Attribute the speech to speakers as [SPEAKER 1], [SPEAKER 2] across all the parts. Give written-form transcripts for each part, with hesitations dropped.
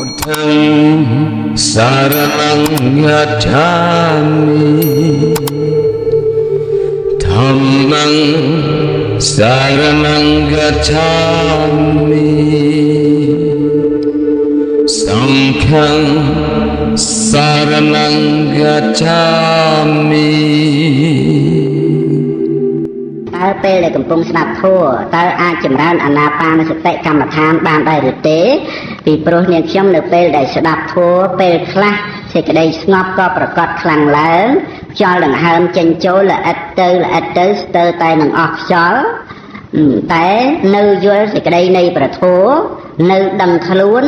[SPEAKER 1] Buddhang saranang gacchami, Dhammang saranang gacchami, Sanghang saranang gacchami.
[SPEAKER 2] តើពេលដែលកំពុងស្ដាប់ធម៌តើអាចចម្រើនអានាបានសតិកម្មដ្ឋានបានដែរឬទេពីព្រោះនាងខ្ញុំនៅពេលដែលស្ដាប់ធម៌ពេលខ្លះសេចក្តីស្ងប់ក៏ប្រកបខ្លាំងឡើងខ្យល់ដង្ហើមចេញចូលល្អិតទៅល្អិតទៅស្ទើរតែនឹងអស់ខ្យល់តែនៅយល់សេចក្តីនៃប្រធមនៅដឹងខ្លួន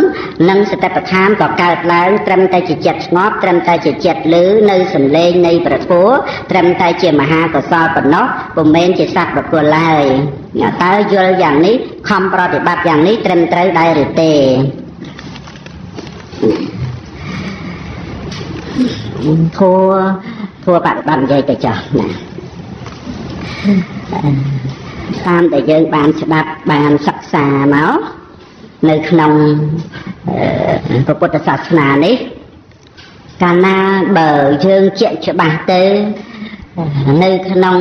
[SPEAKER 2] និងសតិប្បដ្ឋានក៏កើតឡើងត្រឹមតែជាចិត្តស្ងប់ត្រឹមតែជាចិត្តឮនៅសំឡេងនៃប្រធមត្រឹមតែជាមហាកុសលប៉ុណ្ណោះពុំមែនជាសត្វបុគ្គលឡើយតើយល់យ៉ាងនេះខំប្រតិបត្តិយ៉ាងនេះត្រឹមត្រូវដែរឬទេធัวធัวបប្រតិបត្តិនិយាយទៅចោះណាតាមដែលយើងបានស្ដាប់បានសិក្សាមកនៅក្នុងព្រះពុទ្ធសាសនានេះកាលណាបើយើងជាក់ច្បាស់ទៅនៅក្នុង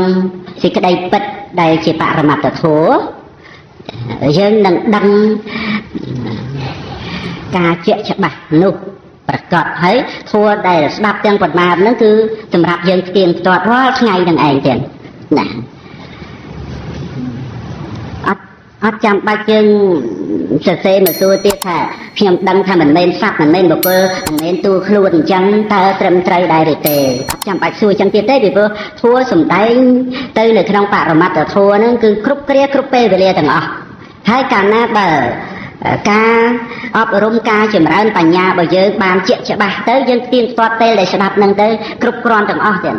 [SPEAKER 2] សេចក្តីពិតដែលជាបរមត្តធម៌យើងនឹងដឹងការជាក់ច្បាស់នោះប្រកបហើយធម៌ដែលស្ដាប់ទាំងប៉ុន្មានហ្នឹងគឺសម្រាប់យើងផ្ទៀងផ្ទាត់រាល់ថ្ងៃនឹងឯងទៀតណាអត់ចាំបាច់យើងសរសេរមកសួរទៀតថាខ្ញុំដឹងថាមិនមែនសត្វមិនមែនបុគ្គលមិនមែនតួខ្លួនអញ្ចឹងតើត្រឹមត្រូវដែរឬទេអត់ចាំបាច់សួរអញ្ចឹងទៀតទេពីព្រោះធម៌សំដែងទៅនៅក្នុងបរមត្តធម៌ហ្នឹងគឺគ្រប់គ្រាគ្រប់ពេលវេលាទាំងអស់ហើយកាលណាបើការអប់រំការចម្រើនបញ្ញាបើយើងបានជាក់ច្បាស់ទៅយើងផ្ទៀងផ្ទាត់ពេលដែលស្ដាប់ហ្នឹងទៅគ្រប់គ្រាន់ទាំងអស់ទៀត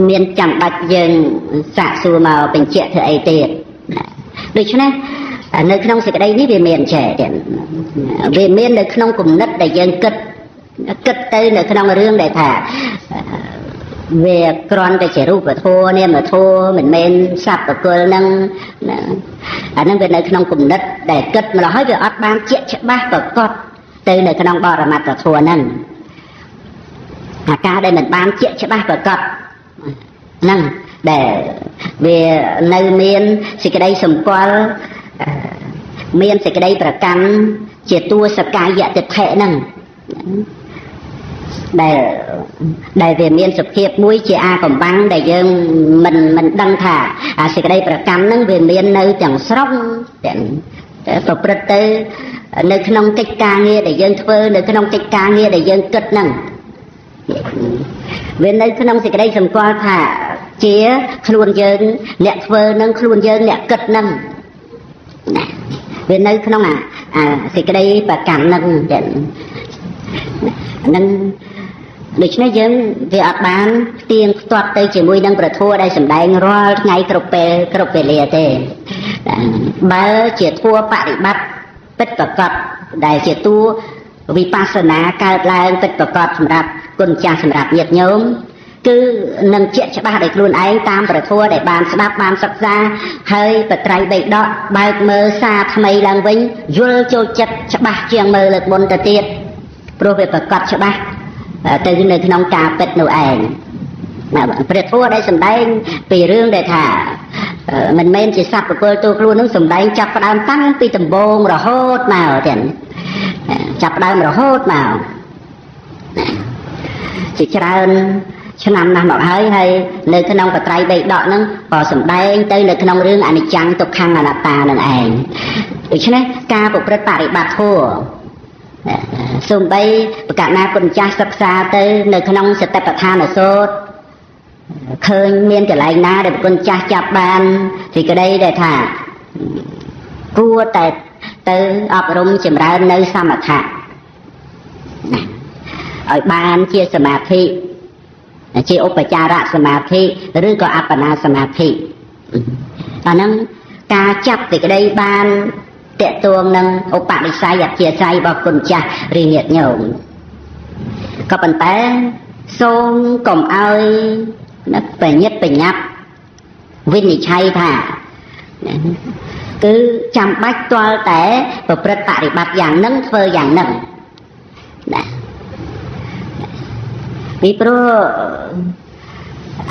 [SPEAKER 2] មានចាំបាច់យើងសាកសួរមកបញ្ជាក់ធ្វើអីទៀតដូច្នេះនៅក្នុងសេចក្តីនេះវាមានចេះទៀតវាមាននៅក្នុងគំនិតដែលយើងគិតទៅនៅក្នុងរឿងដែលថាវាគ្រាន់តែជារូបធម៌នាមធម៌មិនមែនសត្វបុគ្គលហ្នឹងអាហ្នឹងវានៅក្នុងគំនិតដែលគិតម្ល៉េះហើយវាអត់បានជាក់ច្បាស់ប្រកបទៅនៅក្នុងបរមត្តធម៌ហ្នឹងអាការដែលមិនបានជាក់ច្បាស់ប្រកបហ្នឹងដែលវានៅមានសេចក្តីសម្គាល់មានសេចក្តីប្រកាន់ជាតួសកាយតិដ្ឋិហ្នឹងដែលវាមានសភាពមួយជាអាកំបាំងដែលយើងមិនដឹងថាអាសេចក្តីប្រកាន់ហ្នឹងវាមាននៅទាំងស្រុងទាំងប្រព្រឹត្តទៅនៅក្នុងកិច្ចការងារដែលយើងធ្វើនៅក្នុងកិច្ចការងារដែលយើងគិតហ្នឹងវានៅក្នុងសេចក្តីសម្គាល់ថាជាខ្លួនយើងអ្នកធ្វើនឹងខ្លួនយើងអ្នកគិតនឹងណាវានៅក្នុងអាសេចក្តីប្រកាន់នឹងចឹងនឹងដូច្នេះយើងវាអត់បានផ្ទៀងផ្ទាត់ទៅជាមួយនឹងប្រធัวដែលសម្ដែងរាល់ថ្ងៃគ្រប់ពេលគ្រប់វេលាទេបើជាធัวបរិបត្តិពិតប្រាកដដែលជាតួវិបស្សនាកើតឡើងពិតប្រាកដសម្រាប់គុណចាស់សម្រាប់ញាតិញោមគឺនឹងជាក់ច្បាស់ដោយខ្លួនឯងតាមប្រធัวដែលបានស្ដាប់បានសិក្សាហើយបត្រៃបីដកបើកមើលសារថ្មីឡើងវិញយល់ចូលចិត្តច្បាស់ជាងមើលលើកមុនទៅទៀតព្រោះវាប្រកបច្បាស់ទៅនៅក្នុងការពិតនោះឯងព្រះធម៌ដែលសម្ដែងពីរឿងដែលថាមិនមែនជាសត្វបុគ្គលតួខ្លួននឹងសម្ដែងចាប់ផ្ដើមតាំងពីដំបូងរហូតមកទៀតចាប់ផ្ដើមរហូតមកជាច្រើនឆ្នាំណាស់មកហើយហើយនៅក្នុងបត្រៃបីដកហ្នឹងក៏សម្ដែងទៅនៅក្នុងរឿងអនិច្ចំទុក្ខំអនត្តានឹងឯងដូច្នេះការប្រព្រឹត្តបរិបត្តិធម៌សូម្បីប្រកាសណាគុណចាស់សិក្សាទៅនៅក្នុងសតិប្បដ្ឋានសូត្រឃើញមានកន្លែងណាដែលគុណចាស់ចាប់បានសេចក្តីដែលថាគួរតែទៅអប់រំចម្រើននៅសមថៈឲ្យបានជាសមាធិជាឧបចារសមាធិឬក៏អបណាសមាធិអាហ្នឹងការចាប់សេចក្តីបានតេតួងនឹងឧបនិស្ស័យអធិស័យរបស់គុណចាស់ឬញាតិញោមក៏ប៉ុន្តែសូមកុំឲ្យបញ្ញាប់បញ្ញាប់វិនិច្ឆ័យថា គឺចាំបាច់ទាល់តែប្រព្រឹត្តបរិបត្តិយ៉ាងហ្នឹងធ្វើយ៉ាងហ្នឹងណាពីព្រោះ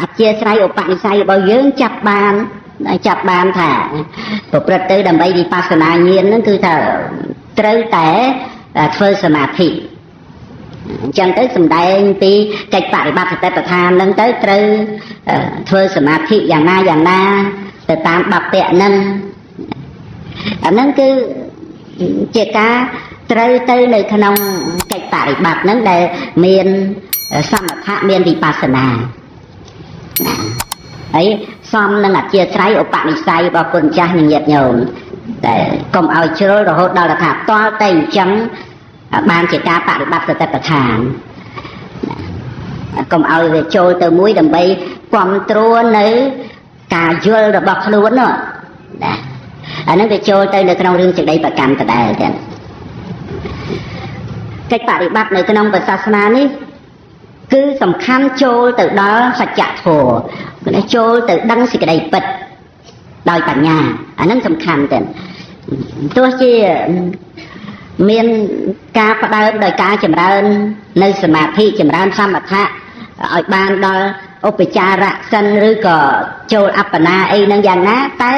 [SPEAKER 2] អធិស្រ័យឧបនិស្ស័យរបស់យើងចាប់បានចាប់បានថាប្រព្រឹត្តទៅដើម្បីវិបស្សនាញាណហ្នឹងគឺថាត្រូវតែធ្វើសមាធិអញ្ចឹងទៅសំដែងពីកិច្ចបរិបត្តិសតិប្បដ្ឋានហ្នឹងទៅត្រូវធ្វើសមាធិយ៉ាងណាយ៉ាងណាទៅតាមបព្វៈហ្នឹងអាហ្នឹងគឺជាការត្រូវទៅនៅក្នុងកិច្ចបរិបត្តិហ្នឹងដែលមានសមថៈមានវិបស្សនាណាហើយសមនឹងអធិស្រ័យឧបនិស្ស័យរបស់គុណចាស់និងញាតិញោមតែកុំឲ្យជ្រុលរហូតដល់ថាតល់តែអញ្ចឹងបានជាការបរិបត្តិសតិប្បដ្ឋានកុំឲ្យវាចូលទៅមួយដើម្បីគ្រប់គ្រងនៅការយល់របស់ខ្លួននោះណាអាហ្នឹងវាចូលទៅនៅក្នុងរឿងសេចក្តីប្រកម្មដដែលទាំងកិច្ចបរិបត្តិនៅក្នុងពុទ្ធសាសនានេះគឺសំខាន់ចូលទៅដល់សច្ចធម៌ចូលទៅដឹងសេចក្តីពិតដោយបញ្ញាអាហ្នឹងសំខាន់ទាំងទោះជាមានការផ្ដើមដោយការចម្រើននៅសមាធិចម្រើនសមថៈឲ្យបានដល់ឧបចារៈសិនឬក៏ចូលអប្បនាអីនឹងយ៉ាងណាតែ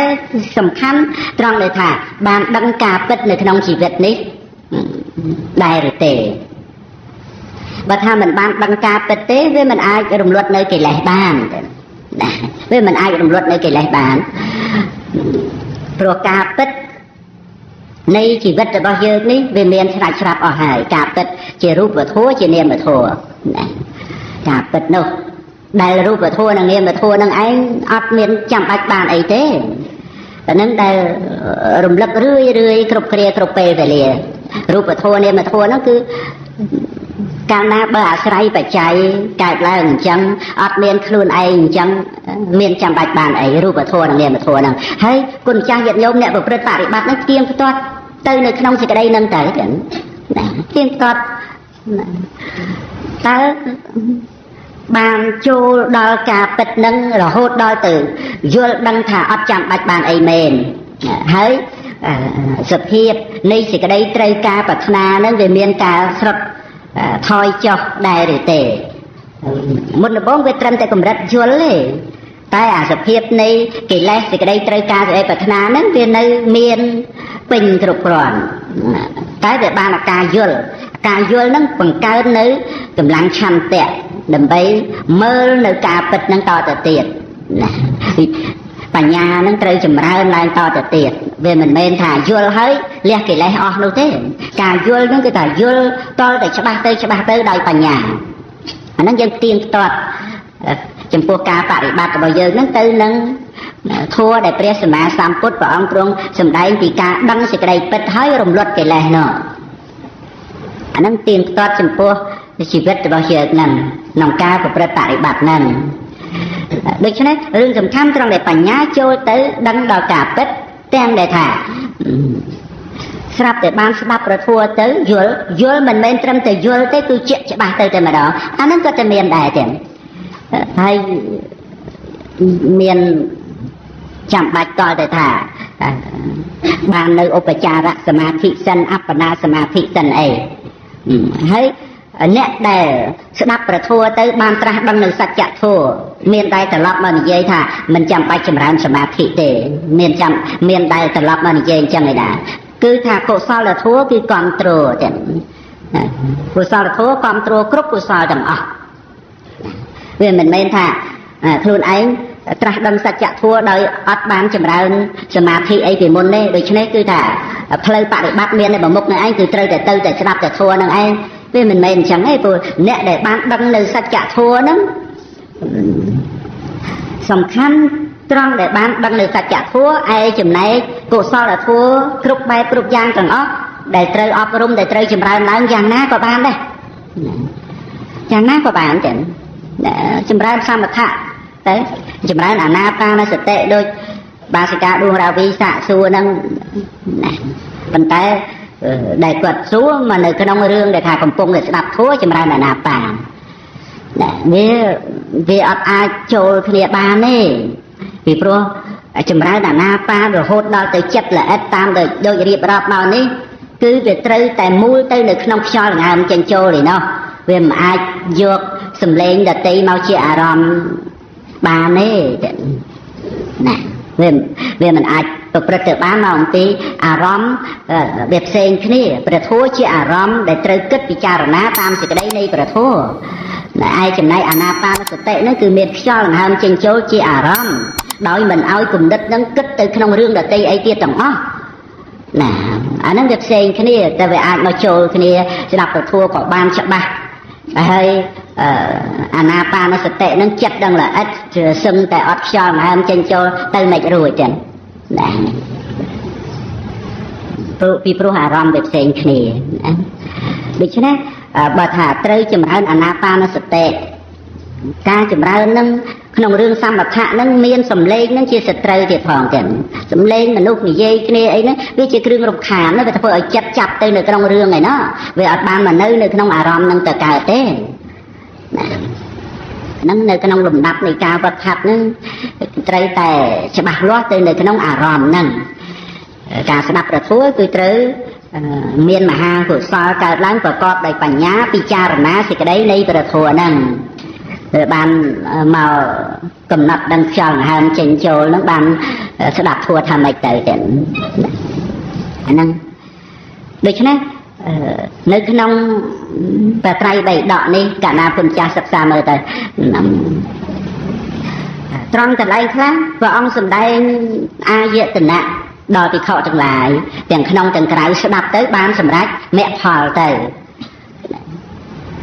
[SPEAKER 2] សំខាន់ត្រង់ដែលថាបានដឹងការពិតនៅក្នុងជីវិតនេះដែរឬទេបើថាមិនបានដឹងការពិតទេវាមិនអាចរំលត់នៅកិលេសបានណាវាមិនអាចរំលត់នៅកិលេសបានព្រោះការពិតនៃជីវិតរបស់យើងនេះវាមានស្រាច់ស្រាប់អស់ហើយការពិតជារូបធម៌ជានាមធម៌ណាការពិតនោះដែលរូបធម៌និងនាមធម៌នឹងឯងអត់មានចាំបាច់បានអីទេតែនឹងដែលរំលឹករឿយរឿយគ្រប់គ្រាគ្រប់ពេលវេលារូបធម៌នាមធម៌ហ្នឹងគឺកាលណាបើអាស្រ័យបច្ច័យកើតឡើងអញ្ចឹងអត់មានខ្លួនឯងអញ្ចឹងមានចាំបាច់បានអីរូបធម៌និងនាមធម៌ហ្នឹងហើយគុណចាស់ញាតិញោមអ្នកប្រព្រឹត្តបរិបត្តិហ្នឹងទៀងផ្ទាត់ទៅនៅក្នុងសេចក្តីហ្នឹងទៅណាទៀងផ្ទាត់តើបានចូលដល់ការពិតនឹងរហូតដល់ទៅយល់ដឹងថាអត់ចាំបាច់បានអីមែនហើយសភាពនៃសេចក្តីត្រូវការប្រាថ្នានឹងវាមានការស្រុតថយចុះដែរឬទេមុនដំបូងវាត្រឹមតែកម្រិតយល់ទេតែអាសភាពនៃកិលេសសេចក្តីត្រូវការសេចក្តីប្រាថ្នាហ្នឹងវានៅមានពេញគ្រប់គ្រាន់តែវាបានអាការយល់ការយល់ហ្នឹងបង្កើតនៅកម្លាំងឆន្ទៈដើម្បីមើលនៅការពិតហ្នឹងតទៅទៀតណាបញ្ញាហ្នឹងត្រូវចម្រើនឡើងតទៅទៀតវាមិនមែនថាយល់ហើយលះកិលេសអស់នោះទេការយល់ហ្នឹងគឺថាយល់តតែច្បាស់ទៅច្បាស់ទៅដោយបញ្ញាអាហ្នឹងយើងទៀងផ្ទាត់ចំពោះការបរិបត្តិរបស់យើងហ្នឹងទៅនឹងធម៌ដែលព្រះសម្មាសម្ពុទ្ធព្រះអង្គទ្រង់សម្ដែងពីការដឹងសេចក្តីពិតហើយរំលត់កិលេសនោះអាហ្នឹងទៀងផ្ទាត់ចំពោះជីវិតរបស់យើងហ្នឹងក្នុងការប្រព្រឹត្តបរិបត្តិហ្នឹងដូច្នេះរឿងសំខាន់ត្រង់ដែលបញ្ញាចូលទៅដឹងដល់ការពិតទាំងដែលថាស្រាប់តែបានស្ដាប់ប្រធัวទៅយល់យល់មិនមែនត្រឹមតែយល់ទេគឺជាក់ច្បាស់ទៅតែម្ដងអាហ្នឹងក៏តែមានដែរទាំងហើយមានចាំបាច់តតែថាបាននៅឧបចារសមាធិសិនអប្បនាសមាធិសិនអីហើយអ្នកដែលស្ដាប់ប្រធัวទៅបានត្រាស់ដឹងនៅសច្ចធម៌មានដែលត្រឡប់មកនិយាយថាមិនចាំបាច់ចម្រើនសមាធិទេមានចាំមានដែលត្រឡប់មកនិយាយអញ្ចឹងឯណាគឺថាកុសលធម៌គឺគ្រប់គ្រងទាំងកុសលធម៌គ្រប់គ្រងគ្រប់កុសលទាំងអស់វាមិនមែនថាខ្លួនឯងត្រាស់ដឹងសច្ចធម៌ដោយអត់បានចម្រើនសមាធិអីពីមុនទេដូច្នេះគឺថាផ្លូវបរិបត្តិមានតែមួយមុខនឹងឯងគឺត្រូវតែទៅតែស្ដាប់តែធម៌នឹងឯងវាមិនមែនអញ្ចឹងទេព្រោះអ្នកដែលបានដឹងនៅសច្ចធម៌ហ្នឹងសំខាន់ត្រង់ដែលបានដឹងនៅសច្ចធម៌ឯចំណែកកុសលធម៌គ្រប់បែបគ្រប់យ៉ាងទាំងអស់ដែលត្រូវអប់រំដែលត្រូវចម្រើនឡើងយ៉ាងណាក៏បានដែរយ៉ាងណាក៏បានចឹងចម្រើនសមថៈទៅចម្រើនអានាបានសតិដូចបាសិកាដួងរាវីសាកសួរហ្នឹងណាប៉ុន្តែដែលគាត់សួរមកនៅក្នុងរឿងដែលថាកំពុងតែស្ដាប់ធម៌ចម្រើនអានាបានណាវាអត់អាចចូលគ្នាបានទេពីព្រោះ ចម្រើនអាណាបានរហូតដល់ទៅចិត្តល្អិតតាមដូចរៀបរាប់មកនេះគឺវាត្រូវតែមូលទៅនៅក្នុងខ្យល់ដង្ហើមចេញចូលឯណោះវាមិនអាចយកសម្លេងដតីមកជាអារម្មណ៍បានទេណាវាមិនអាចប្រព្រឹត្តទៅបានមកអំពីអារម្មណ៍វាផ្សេងគ្នាព្រះធម៌ជាអារម្មណ៍ដែលត្រូវគិតពិចារណាតាមសេចក្តីនៃព្រះធម៌ឯចំណែកអានាបានសតិហ្នឹងគឺមានខ្យល់ដង្ហើមចេញចូលជាអារម្មណ៍ដោយមិនឲ្យគំនិតហ្នឹងគិតទៅក្នុងរឿងដទៃអីទៀតទាំងអស់ណាអាហ្នឹងវាផ្សេងគ្នាតែវាអាចមកចូលគ្នាស្ដាប់ព្រះធម៌ក៏បានច្បាស់ហើយអានាបានសតិហ្នឹងចិត្តដឹងល្អិតសឹងតែអត់ខ្យល់ដង្ហើមចេញចូលទៅមិនរួចចឹងណាព្រោះពីព្រោះអារម្មណ៍វាផ្សេងគ្នាណាដូច្នេះបើថាត្រូវចម្រើនអានាបានសតិការចម្រើននឹងក្នុងរឿងសមថៈនឹងមានសម្លេងនឹងជាសត្រូវទៀតផងចឹងសម្លេងមនុស្សនិយាយគ្នាអីហ្នឹងវាជាគ្រឿងរំខានវាធ្វើឲ្យចិត្តចាប់ទៅនៅក្នុងរឿងឯណោះវាអត់បានមកនៅក្នុងអារម្មណ៍នឹងទៅកើតទេណាហ្នឹងនៅក្នុងលំដាប់នៃការវឹកហាត់ហ្នឹងត្រូវតែច្បាស់លាស់ទៅនៅក្នុងអារម្មណ៍ហ្នឹងការស្ដាប់ព្រះធម៌គឺត្រូវមានមហាកុសលកើតឡើងប្រកបដោយបញ្ញាពិចារណាសេចក្តីនៃព្រះធម៌ហ្នឹងបានមកកំណត់ដឹងខ្យល់ដង្ហើមចេញចូលហ្នឹងបានស្ដាប់ធម៌ថាម៉េចទៅទៀតអាហ្នឹងដូច្នេះនៅក្នុងព្រះត្រៃបិដកនេះកាលណាពុនចាស់សិក្សាមើលទៅត្រង់កន្លែងខ្លះព្រះអង្គសម្ដែងអាយតនៈដល់ភិក្ខុទាំងឡាយទាំងក្នុងទាំងក្រៅស្ដាប់ទៅបានសម្រេចមគ្គផលទៅ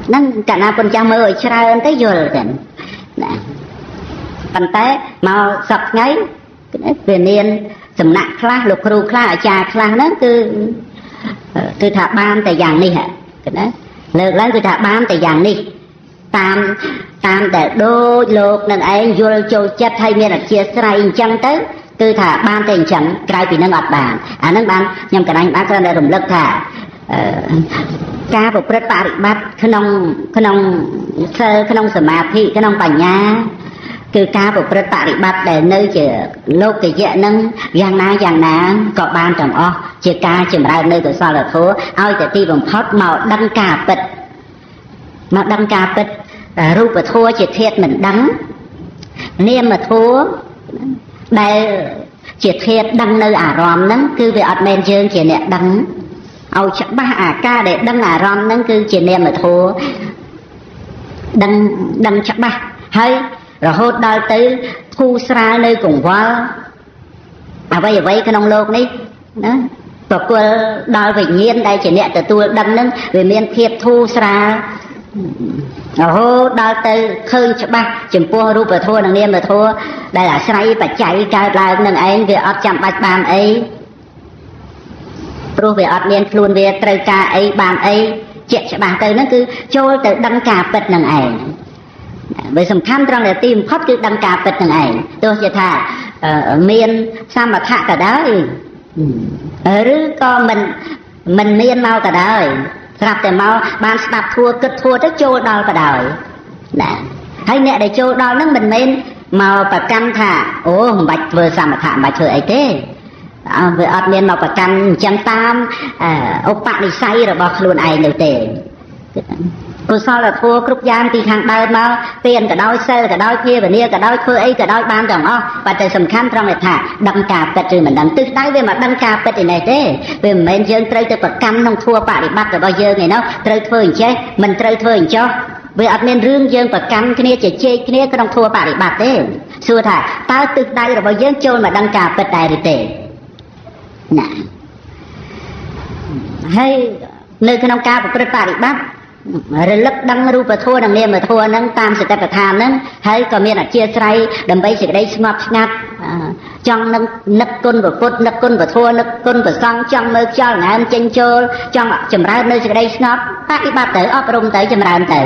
[SPEAKER 2] ហ្នឹងកាលណាពុនចាស់មើលឲ្យច្រើនទៅយល់ទៅណាប៉ុន្តែមកសប្តាហ៍ថ្ងៃវាមានសំណាក់ខ្លះលោកគ្រូខ្លះអាចារ្យខ្លះហ្នឹងគឺថាបានតែយ៉ាងនេះណាលើកឡើងគឺថាបានតែយ៉ាងនេះតាមដែលដូចលោកនឹងឯងយល់ចូលចិត្តហើយមានអធិស្ស្រ័យអញ្ចឹងទៅគឺថាបានតែអញ្ចឹងក្រៅពីនឹងអត់បានអាហ្នឹងបានខ្ញុំកណ្ដាញបានគ្រាន់តែរំលឹកថាការប្រព្រឹត្តបរិបត្តិក្នុងក្នុងសិលក្នុងសមាធិក្នុងបញ្ញាគឺការប្រព្រឹត្តបរិបត្តិដែលនៅជាលោកយៈនឹងយ៉ាងណាយ៉ាងណាក៏បានទាំងអស់ជាការចម្រើននៅកុសលធម៌ឲ្យតែទីបំផុតមកដឹងការពិតមកដឹងការពិតរូបធម៌ជាធាតុមិនដឹងនាមធម៌ដែលជាធាតុដឹងនៅអារម្មណ៍ហ្នឹងគឺវាអត់មែនយើងជាអ្នកដឹងឲ្យច្បាស់អាការដែលដឹងអារម្មណ៍ហ្នឹងគឺជានាមធម៌ដឹងច្បាស់ហើយរហូតដល់ទៅធូរស្រាលនៅកង្វល់អ្វីក្នុងលោកនេះណាប្រគល់ដល់វិញ្ញាណដែលជាអ្នកទទួលដឹងហ្នឹងវាមានភាពធូរស្រាលរហូតដល់ទៅឃើញច្បាស់ចំពោះរូបធម៌និងនាមធម៌ដែលអាស្រ័យបច្ច័យកើតឡើងនឹងឯងវាអត់ចាំបាច់បានអីព្រោះវាអត់មានខ្លួនវាត្រូវការអីបានអីជាក់ច្បាស់ទៅហ្នឹងគឺចូលទៅដឹងការពិតនឹងឯងវាសំខាន់ត្រង់ដែលទីបំផុតគឺដឹងការពិតនឹងឯងទោះជាថាមានសមថៈក៏ដោយឬក៏មិនមានមកក៏ដោយស្រាប់តែមកបានស្ដាប់ធัวគិតធัวទៅចូលដល់ក៏ដោយណាហើយអ្នកដែលចូលដល់ហ្នឹងមិនមែនមកប្រកាន់ថាអូមិនបាច់ធ្វើសមថៈមិនបាច់ធ្វើអីទេវាអត់មានមកប្រកាន់អញ្ចឹងតាមឧបនិស្ស័យរបស់ខ្លួនឯងនោះទេកុសលធម៌គ្រប់យ៉ាងពីខាងដើមមកទានក៏ដោយសិលក៏ដោយភាវនាក៏ដោយធ្វើអីក៏ដោយបានទាំងអស់ប៉ុន្តែសំខាន់ត្រង់ថាដឹងការពិតឬមិនដឹងទិសដៅវាមកដឹងការពិតឯនេះទេវាមិនមែនយើងត្រូវទៅប្រកាន់ក្នុងធម៌បរិបត្តិរបស់យើងឯនោះត្រូវធ្វើអញ្ចេះមិនត្រូវធ្វើអញ្ចោះវាអត់មានរឿងយើងប្រកាន់គ្នាជជែកគ្នាក្នុងធម៌បរិបត្តិទេសួរថាតើទិសដៅរបស់យើងចូលមកដឹងការពិតដែរឬទេណាហើយនៅក្នុងការប្រព្រឹត្តបរិបត្តិរលឹកដឹងរូបធម៌និងនាមធម៌ហ្នឹងតាមសតិប្បដ្ឋានហ្នឹងហើយក៏មានអធិស្ស្រ័យដើម្បីសេចក្តីស្ងប់ស្ងាត់ចង់នឹងនឹកគុណព្រះពុទ្ធនឹកគុណព្រះធម៌នឹកគុណព្រះសង្ឃចង់មើលខ្យល់ដង្ហើមចេញចូលចង់ចម្រើននៅសេចក្តីស្ងប់បរិបត្តិទៅអប់រំទៅចម្រើនទៅ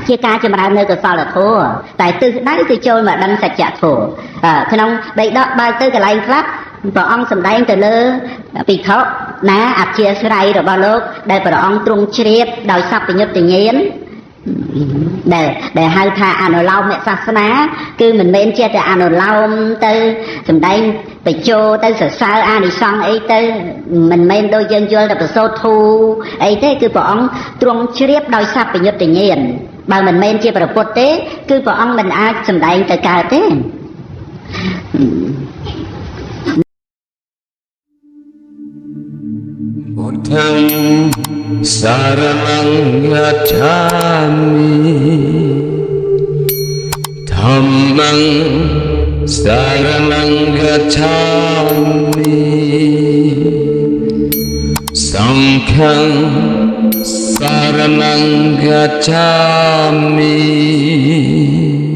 [SPEAKER 2] ជាការចម្រើននៅកុសលធម៌តែទិសដៅគឺចូលមកដឹងសច្ចធម៌ក្នុងបិដកបើកទៅកន្លែងខ្លះព្រះអង្គសម្ដែងទៅលើភិក្ខុណាអធិស្ស្រ័យរបស់លោកដែលព្រះអង្គទ្រង់ជ្រាបដោយសព្វញ្ញុតញ្ញាណ ដែលហៅថាអនុលោមសាសនា គឺមិនមែនជាតែអនុលោមទៅសម្ដែងបញ្ជោទៅសរសើរអានិសង្សអីទៅមិនមែនដូចយើងយល់តែប្រសូតធូអីទេគឺព្រះអង្គទ្រង់ជ្រាបដោយសព្វញ្ញុត្តញាណបើមិនមែនជាព្រះពុទ្ធទេ គឺព្រះអង្គមិនអាចសម្ដែងទៅកើតទេ
[SPEAKER 1] ពុទ្ធំសារណង្កច្ឆាមិធម្មំសារណង្កច្ឆាមិសង្ឃំសារណង្កច្ឆាមិ។